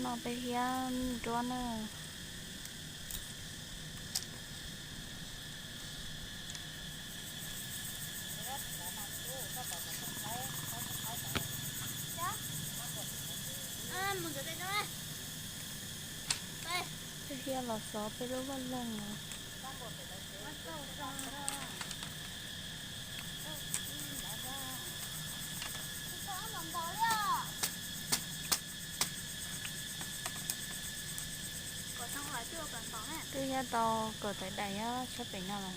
Peb hiab nruab na. Peb hiab los xov peb lub vaj loog no. Twb hiab tau kom tawm dais nyob sab pem no lawm.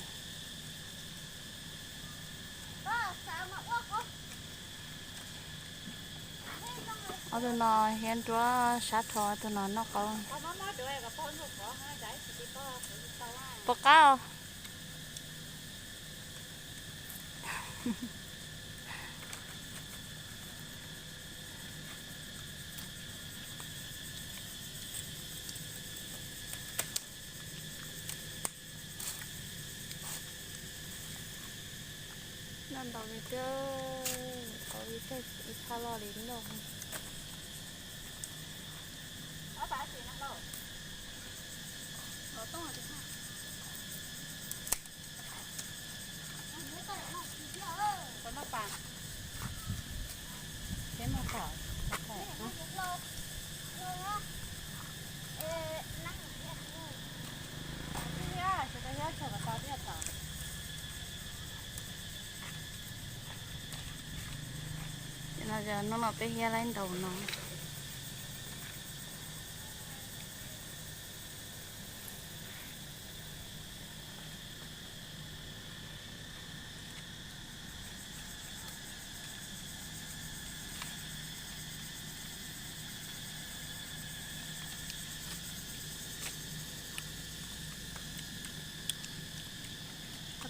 Ob tug no hiab nruab sab rho, ob tug no noj qaub. Puas qab os? Noj ntau li thiab, tau ib thaj loj li noj. Ces no yog hnub no peb hiab laib ntaus no.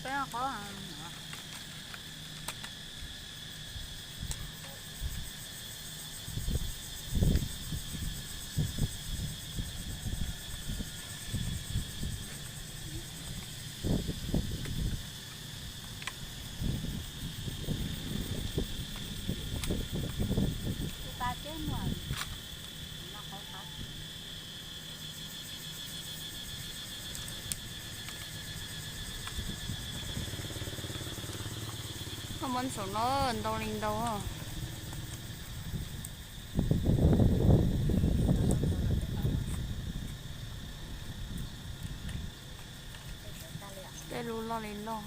Peb qhov Koj muab saum no ntau li ntau. Tej lub loj li loj.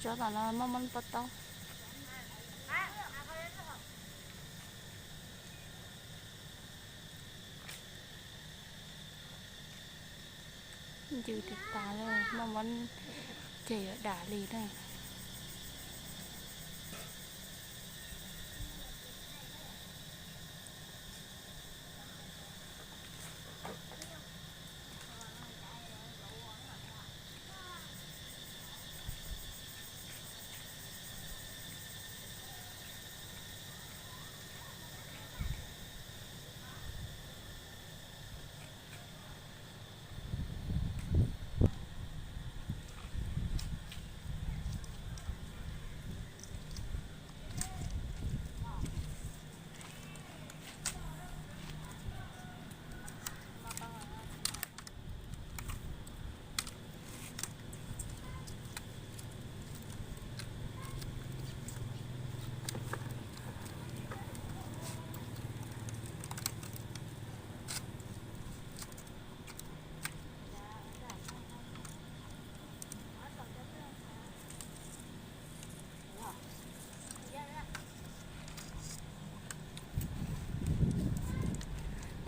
Tso tom no muaj muab pob taub. Ncw tas tas li, muaj mob ces yuav dam li na.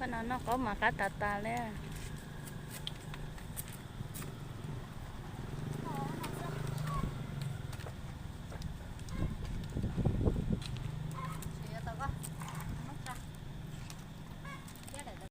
Pab no noj qaub mas qab tas tas li.